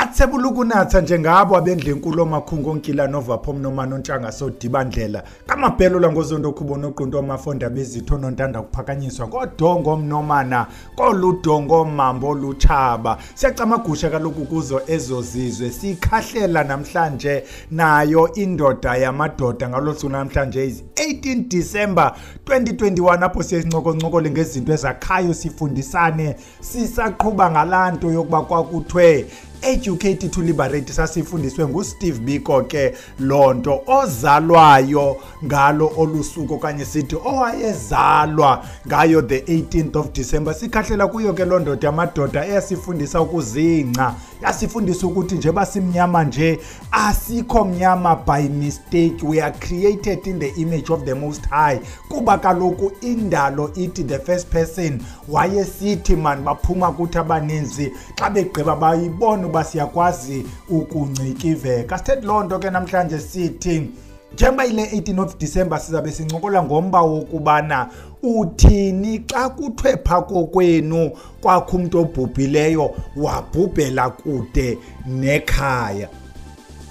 Batsebula ukunatha njengabo abendlenkulu omakhungu onkila novapho omnomana ontshanga sodibandlela kamabhelo langozondo khubo noqunto omafonda bezitho nontanda kuphakanyiswa ngodongo omnomana koludongo mambo lutshaba. Siyacamagusha kaloku kuzo ezo zizwe sikhahlela namhlanje nayo indoda yamadoda ngalosuku namhlanje is 18 December 2021 apho siyencokoncokole ngezinto ezakhayo sifundisane sisaqhuba ngalanto yokuba kwakuthwe Educated to Liberate sasifundiswe nguSteve Biko ke lonto ozalwayo ngalo olusuku okanye sithi owayezalwa ngayo the 18th of December. Sikhahlela kuyo ke loo ndoda yamadoda eyasifundisa ukuzingca, yasifundisa ukuthi nje basimnyama nje asikho mnyama by mistake, we are created in the image of the Most High. Kuba kaloku indalo ithi the first person wayesithi man baphuma kuthi abaninzi xa begqiba bayibona uba siyakwazi ukuncikiveka. Sithethi loo nto ke namhlanje sithi njengoba ile 18 of December sizabe sincokola ngomba wokubana uthini xa kuthwe pha kokwenu kwakho umuntu obhubhileyo wabhubhela kude nekhaya.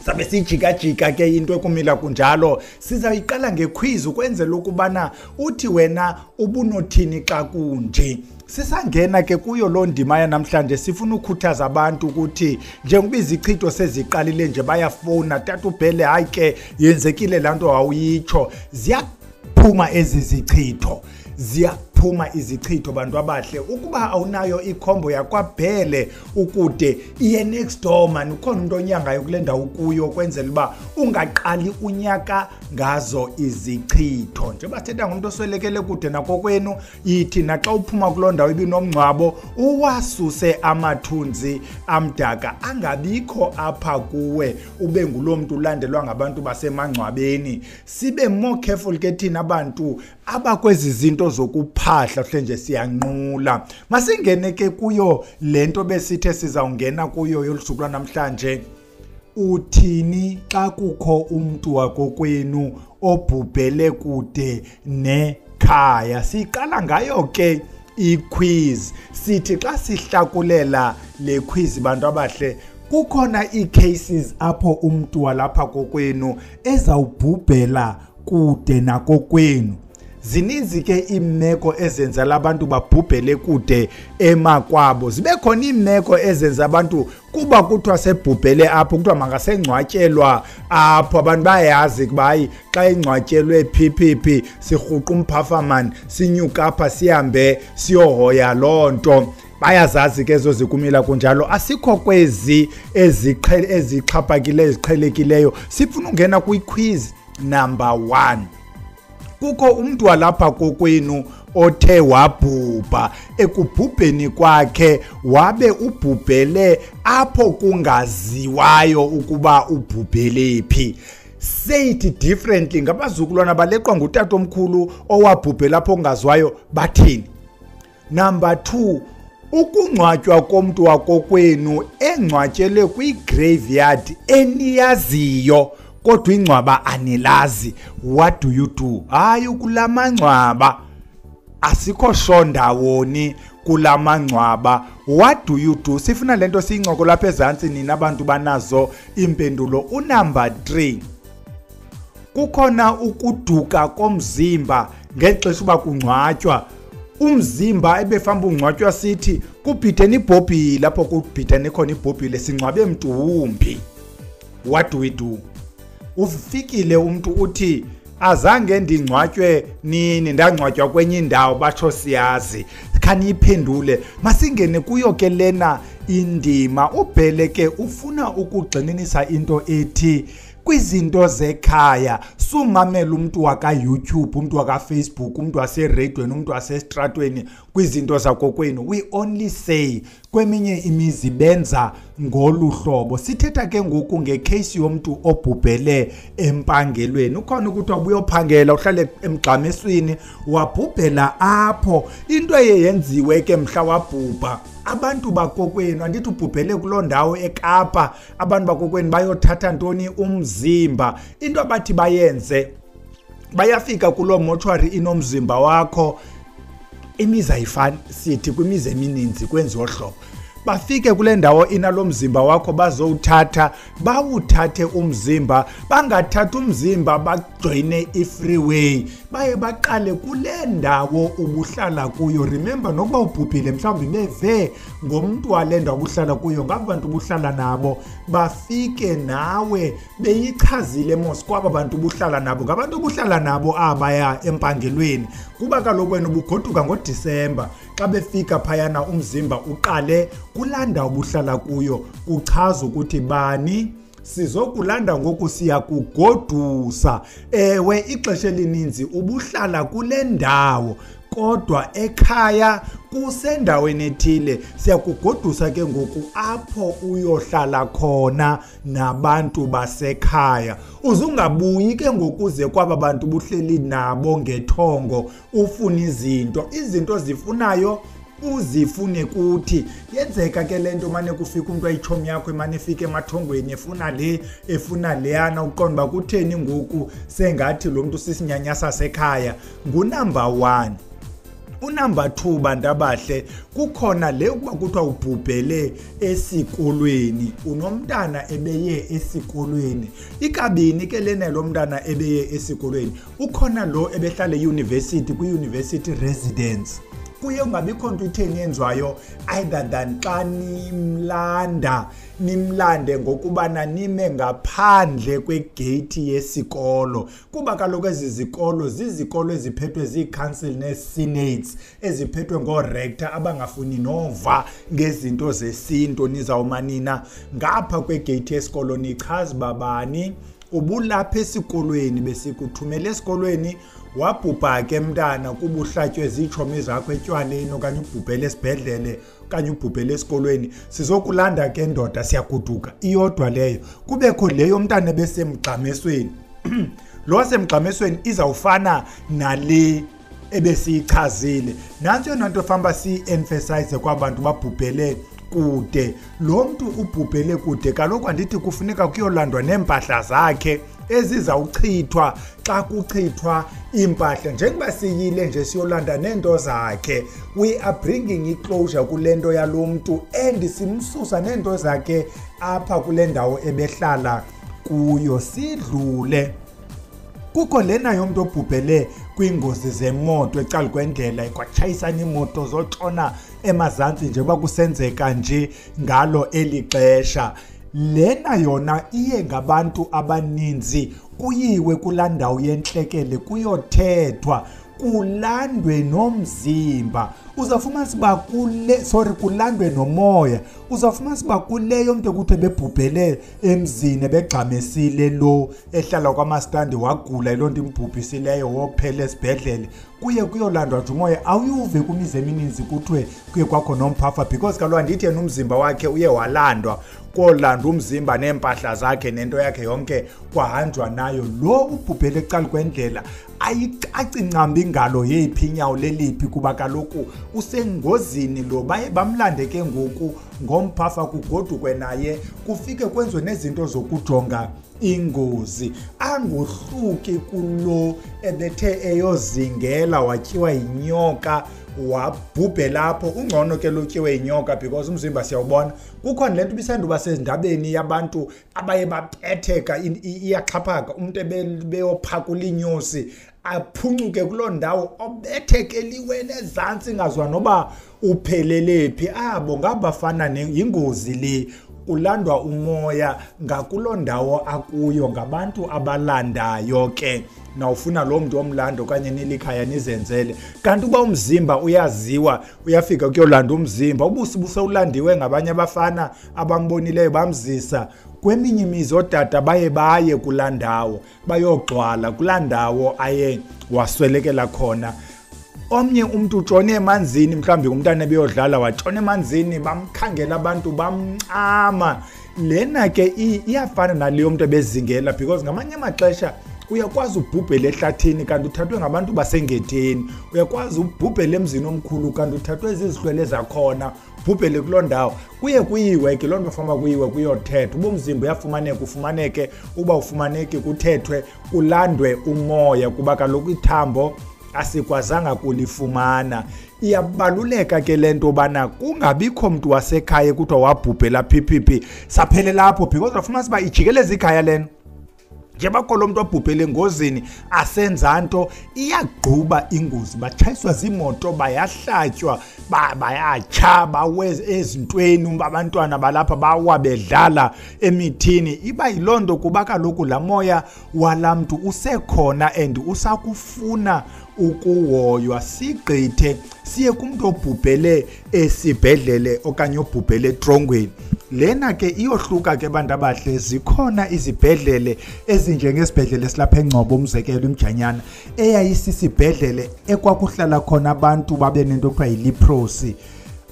Sabe sijikajika ke into ekumila kunjalo. Sizayiqala ngequiz ukwenzela ukubana uthi wena ubunothini xa kunje. Sisangena ke kuyo loo ndima yanamhlanje sifuna ukukhuthaza abantu ukuthi njengoba izichitho seziqalile nje bayafona tata uBhele, hayi ke yenzekile laa nto awuyitsho. Ziyaphuma ezi zichitho, ziyaphuma izichitho bantu abahle. Ukuba awunayo ikhombo yakwaBhele ukude iye next door man, ukhona umuntu onyangayo kule ndawo kuyo kwenzela uba ungaqali unyaka ngazo izichitho. Njengoba sithetha ngomntu oswelekele kude nakokwenu, yithi naxa uphuma kuloo ndawo ibinomngcwabo uwasuse amathunzi amdaka angabikho apha kuwe, ube nguloo mntu ulandelwa ngabantu basemangcwabeni. Sibe more careful ke thina bantu abakwezi zinto zokuphahla hle nje siyanqula. Masingene ke kuyo lento besithe sizawungena kuyo yolusuku lwanamhlanje. Uthini xa kukho umntu wakokwenu obhubhele kude nekhaya? Siqala ngayo ke iquiz. Sithi xa sihlakulela le quiz bantu abahle, kukhona ii-cases apho umntu walapha kokwenu ezawubhubhela kude nakokwenu. Zininzi ke iimeko ezenza labantu babhubhele kude emakwabo. Zibe khona iimeko ezenza abantu kuba kuthiwa sebhubhele apho, kuthiwa mangasengcwatyelwa apho. Abantu bayayazi ukuba hayi xa ingcwatyelwe phi sirhuqa umphafa man, sinyuka apha sihambe siyohoya loo nto. Bayazazi ke ezo zikumila kunjalo. Asikho kwezi ezixhaphakileyo eziqhelekileyo. Sifuna ungena kwi-quiz number 1. Kukho umntu walapha kokwenu othe wabhubha. Ekubhubheni kwakhe wabe ubhubhele apho kungaziwayo ukuba ubhubhele phi. Say it differently, ngabazukulwana baleqwa ngutatomkhulu owabhubhela apho kungaziwayo bathini? Number 2, ukungcwatywa komntu wakokwenu engcwatyelwe kwi-graveyard eniyaziyo kodwa ingcwaba anilazi. What do you do? Hayi kulamangcwaba asikho sho ndawoni kulamangcwaba. What do you do? Sifuna lento siyincoko lapha ezantsi nina abantu banazo impendulo. Unumber 3, kukhona ukuduka komzimba ngexesha uba kungcwatywa. Umzimba ebefamba ungcwatywa sithi kubhidene ibhobhile, apho kubhidene khona ibhobhile singcwabe mntu wumbi. What do we do? Ufikile umntu uthi azange ndingcwatywe nini, ndangcwatywa kwenye indawo, batsho siyazi. Khaniyiphendule. Masingene kuyo ke lena indima. uBhele ke ufuna ukugxininisa into ethi kwizinto zekhaya sumamela umntu waka-YouTube, umntu waka-Facebook, umntu waseradweni, umntu wasestratweni kwizinto zakokwenu. We only say kweminye imizi benza ngolu hlobo. Sithetha ke ngoku ngecase yomntu obhubhele empangelweni. Ukhona ukuthi wabuyophangela uhlale emgxameswini wabhubhela apho. Into eye yenziwe ke mhla wabhubha, abantu bakokwenu, andithi ubhubhele kuloo ndawo eKapa, abantu bakokwenu bayothatha ntoni? Umzimba. Into abathi bayenze, bayafika kuloo mortuary inomzimba wakho. Imizi ayifani, sithi kwimizi emininzi kwenziwa hlobo. Bafike kule ndawo inalo mzimba wakho bazowuthatha, bawuthathe umzimba, bangathatha umzimba bagcine i-freeway, baye baqale kule ndawo ubuhlala kuyo. Remember, nokuba ubhubhile mhlawumbi beve ngomntu wale ndawo ubuhlala kuyo, ngabo bantu ubuhlala nabo, bafike nawe beyichazile mos kwaba bantu ubuhlala nabo, ngabantu ubuhlala nabo abaya empangelweni, kuba kaloku wena ubugoduka ngoDisemba. Xa befika phayana umzimba uqale kulaa ndawo ubuhlala kuyo, kuchaza ukuthi bani sizokulanda ngoku, siyakugodusa. Ewe, ixesha elininzi ubuhlala kule ndawo, kodwa ekhaya kusendaweni ethile, siyakugodusa ke ngoku apho uyohlala khona nabantu basekhaya. Uzungabuyi ke ngokuze kwaba bantu buhleli nabo ngethongo ufuna izinto, izinto zifunayo uzifune kuthi. Yenzeka ke le nto, mane kufika umntu ayitshomi yakho, emane efika emathongweni efuna le, efuna leyana, uqonda uba kutheni ngoku sengathi lo mntu sisinyanya sasekhaya. Ngunumber 1. Unumber 2, bantu abahle, kukhona le ukuba kuthiwa ubhubhele esikolweni, unomntana ebeye esikolweni. Ikabini ke lena lo mntana ebeye esikolweni, ukhona lo ebehlala eyunivesithi, kwi-university residence. Kuye kungabikho nto itheni yenziwayo either than xa nimlanda, nimlande ngokubana nime ngaphandle kwegeyithi yesikolo, kuba kaloku ezi zikolo zizikolo eziphethwe zii-council nee-senates, eziphethwe ngoo-rector abangafuni nova ngezinto zesintu. Nizawuma nina ngapha kwegeyithi yesikolo nichaze uba bani ubulapha esikolweni, besikuthumele esikolweni, wabhubha ke mntana kuba uhlatywe ziitshomi zakho etywaleni, okanye ubhubhele esibhedlele, okanye ubhubhele esikolweni, sizokulanda ke ndoda, siyagoduka. Iyodwa leyo. Kubekho leyo mntana ebesemgxamesweni. Lo wasemgxamesweni izawufana nale ebesiyichazile. Nantsi yona nto famba siyi-emphasize kwabantu babhubhele kude. Lo mntu ubhubhele kude kaloku andithi kufuneka kuyolandwa neempahla zakhe ezizawuchithwa xa kuchithwa iimpahla. Njengoba siyile nje siyolanda neento zakhe, we are bringing i-closure kule nto yalo mntu and simsusa neento zakhe apha kule ndawo ebehlala kuyo. Sidlule kukho lena yomntu obhubhele kwingozi zemoto ecala kwendlela, kwatshayisana iimoto zotshona emazantsi njengoba kusenzeka nje ngalo eli xesha. Lena yona iye ngabantu abaninzi, kuyiwe kulaa ndawo yentlekele kuyothethwa, kulandwe nomzimba. Uzawufumanisa uba kule, sorry, kulandwe nomoya. Uzawufumanisa uba kuleyo mntu ekuthiwe bebhubhele emzini, ebegxamesile lo ehlala kwamastandi, wagula yiloo nto imbhubhisileyo, wophela esibhedlele, kuye kuyolandwa nje umoya. Awuyuve kwimizi emininzi kuthiwe kuye kwakho nomphafa, because kaloku andithi yena umzimba wakhe uye walandwa, kolandwa umzimba neempahla zakhe nento yakhe yonke kwahanjwa nayo. Lo ubhubhele ecala kwendlela ayicaci ncam ingalo yeyiphi, inyawo leliphi, kuba kaloku usengozini lo. Baye bamlande ke ngoku ngomphafa, kugodukwe naye, kufike kwenziwe nezinto zokujonga ingozi. Angohluki kulo ebethe eyozingela watyiwa yinyoka wabhubhela apho. Ungcono ke lotyiwe yinyoka because umzimba siyawubona. Kukhona le nto ibisanduba sezindabeni yabantu abaye babetheka, iyaxhaphaka, umntu ebeyophakula inyosi aphuncuke kuloo ndawo, obethekeliwe ezantsi ingazwa noba uphelele phi. Abo ngabafana yingozi le, kulandwa umoya ngakuloo ndawo akuyo ngabantu abalandayo ke. Nawufuna lo mntu omlando okanye nilikhaya nizenzele. Kanti uba umzimba uyaziwa, uyafika kuyolanda umzimba, ubusi busewulandiwe ngabanye abafana abambonileyo bamzisa. Kweminye imizi ootata baye baye kulaa ndawo, bayogxwala kulaa ndawo aye waswelekela khona. Omnye umntu utshone emanzini, mhlawumbi umntana ebeyodlala watshona emanzini, bamkhangela abantu bamncama. Lena ke iyafana naleyo mntu ebezingela, because ngamanye amaxesha uyakwazi ubhubhele ehlathini kanti uthathwe ngabantu basengetheni, uyakwazi ubhubhele emzini omkhulu kanti uthathwe zizihlwele zakhona, ubhubhele kuloo ndawo. Kuye kuyiwe ke loo nto, fama kuyiwe kuyothethwa, uba umzimba uyafumaneka ufumaneke, uba ufumaneki kuthethwe, kulandwe umoya, kuba kaloku ithambo asikwazanga kulifumana. Iyabaluleka ke le nto bana kungabikho mntu wasekhaya kuthiwa wabhubhela PPP saphele lapho, because wafumanisa uba ijikeleza ikhaya lena. Njengoba kho lo mntu obhubhele engozini asenza nto, iyagquba ingozi, batshayiswa ziimoto, bayahlatywa, bayatsha, bawe ezintweni, abantwana balapha bawa bedlala emithini. Iba yiloo nto kuba kaloku laa moya walaa mntu usekhona and usakufuna ukuhoywa. Sigqithe siye kumntu obhubhele esibhedlele okanye obhubhele etrongweni. Lena ke iyohluka ke bantu abahle, zikhona izibhedlele ezinjengesibhedlele esilapha eNgcobo, umzekelo iMjanyana, eyayisisibhedlele ekwakuhlala khona abantu babe nento ekuthiwa yi-leprosy.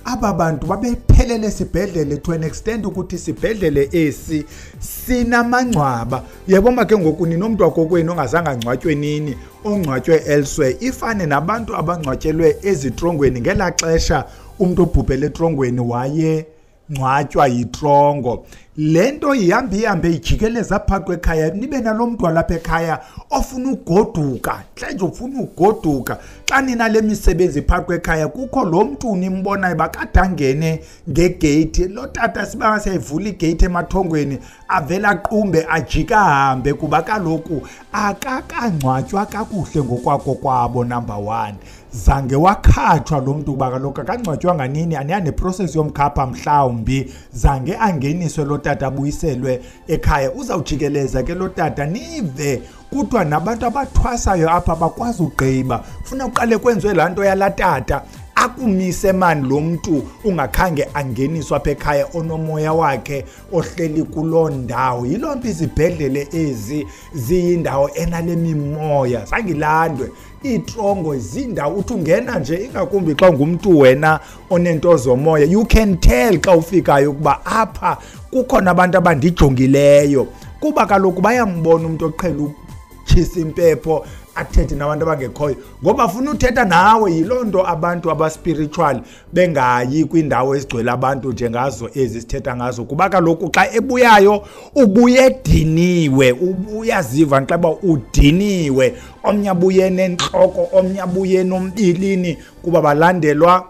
Aba bantu babephelele esibhedlele to an extent ukuthi isibhedlele esi sinamangcwaba. Uyabona ke ngoku ninomntu wakokwenu ongazange angcwatywe nini, ongcwatywe elsewhere. Ifane nabantu abangcwatyelwe ezitrongweni ngelaa xesha umntu obhubhele etrongweni waye ngcwatywa yitrongo. Le nto ihambe ihambe ijikeleza apha kwekhaya, nibe nalo mntu walapha ekhaya ofuna ugoduka, mhlawumbe ufuna ugoduka. Xa ninale misebenzi phaa kwekhaya kukho lo mntu nimbonayo uba kade angene ngegeyithi, lo tata siba siyayivula igeyithi emathongweni avele aqumbe ajike ahambe, kuba kaloku akakangcwatywa kakuhle ngokwako kwabo. Number one, zange wakhatshwa lo mntu kuba kaloku akangcwatywanga nini, aniya neprocess yomkhapha, mhlawumbi zange angeniswe lo tata abuyiselwe ekhaya. Uzawujikeleza ke lo tata, nive kuthiwa nabantu abathwasayo apha bakwazi ugqiba, funa uqale kwenziwe laa nto yalaa tata akumise mani lo mntu ungakhange angeniswe apha ekhaya, onomoya wakhe ohleli kuloo ndawo. Yiloo nto izibhedlele ezi ziyindawo enale mimoya, zangilandwe. Iitrongo ziindawo uthi ungena nje, ingakumbi xa ungumntu wena oneento zomoya, you can tell xa ufikayo ukuba apha kukhona abantu abandijongileyo, kuba kaloku bayambona umntu oqhela ukutshisa impepho athethe nabantu abangekhoyo ngoba afuna uthetha nawe. Yiloo nto abantu abaspiritual bengayi kwiindawo ezigcwele abantu njengazo ezi sithetha ngazo, kuba kaloku xa ebuyayo ubuye ediniwe, uyaziva xa uba udiniwe. Omnye abuye nentloko, omnye abuye nombilini, kuba balandelwa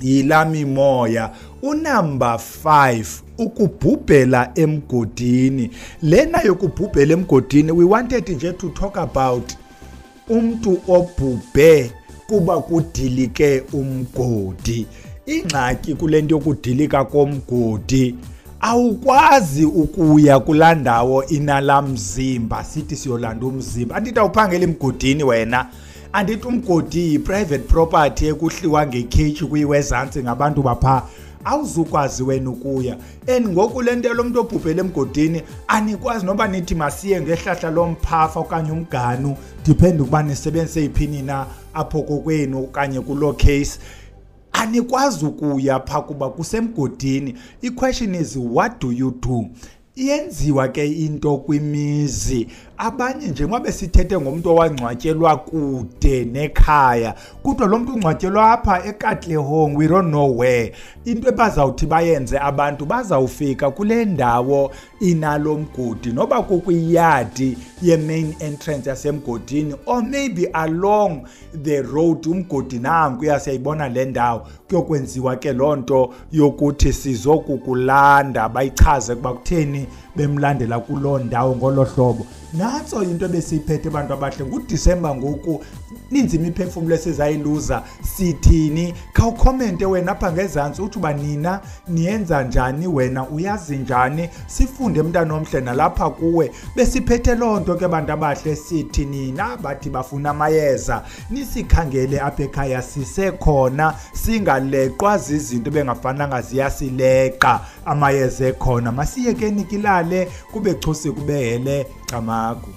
yilaa mimoya. Unumber 5, ukubhubhela emgodini. Lena yokubhubhela emgodini, we wanted nje to talk about umntu obhubhe kuba kudilike umgodi. Ingxaki kule nto yokudilika komgodi, awukwazi ukuya kulaa ndawo inalaa mzimba, sithi siyolanda umzimba. Andithi awuphangeli emgodini wena, andithi umgodi yi-private property ekuhliwa ngekheyitshi kuyiwe ezantsi ngabantu baphaa, awuzukwazi wena ukuya. And ngoku le nto lo mntu obhubhele emgodini anikwazi noba nithi masiye ngehlahla lomphafa okanye umganu, depend ukuba nisebenzise yiphini na apho kokwenu okanye kuloo case, anikwazi ukuya phaa kuba kusemgodini. I-question is, what do you do? Iyenziwa ke into kwimizi. Abanye njengoba besithethe ngomntu owangcwatyelwa kude nekhaya, kodwa lo mntu ungcwatyelwa apha eKatlehong, we don't know where. Into ebazawuthi bayenze abantu, bazawufika kule ndawo inalo mgodi, noba kukwiyadi ye-main entrance yasemgodini or maybe along the road, umgodi nankuya siyayibona le ndawo. Kuyokwenziwa ke loo nto yokuthi sizokukulanda, bayichaze ukuba kutheni bemlandela kuloo ndawo ngolo hlobo. Nantso into ebesiyiphethe abantu abahle, nguDisemba ngoku, ninzi imiphefumlo esizayiluza. Sithini? Khawukhomente wena apha ngezantsi uthi uba nina niyenza njani, wena uyazi njani, sifunde mntana omhle nalapha kuwe. Besiphethe loo nto ke bantu abahle, sithi nina bathi bafuna amayeza nisikhangele apha ekhaya sisekhona, singaleqwa zizinto bengafananga ziyasileqa, amayeza ekhona. Masiyekeni kilale kube chosi kubehele. Camagu.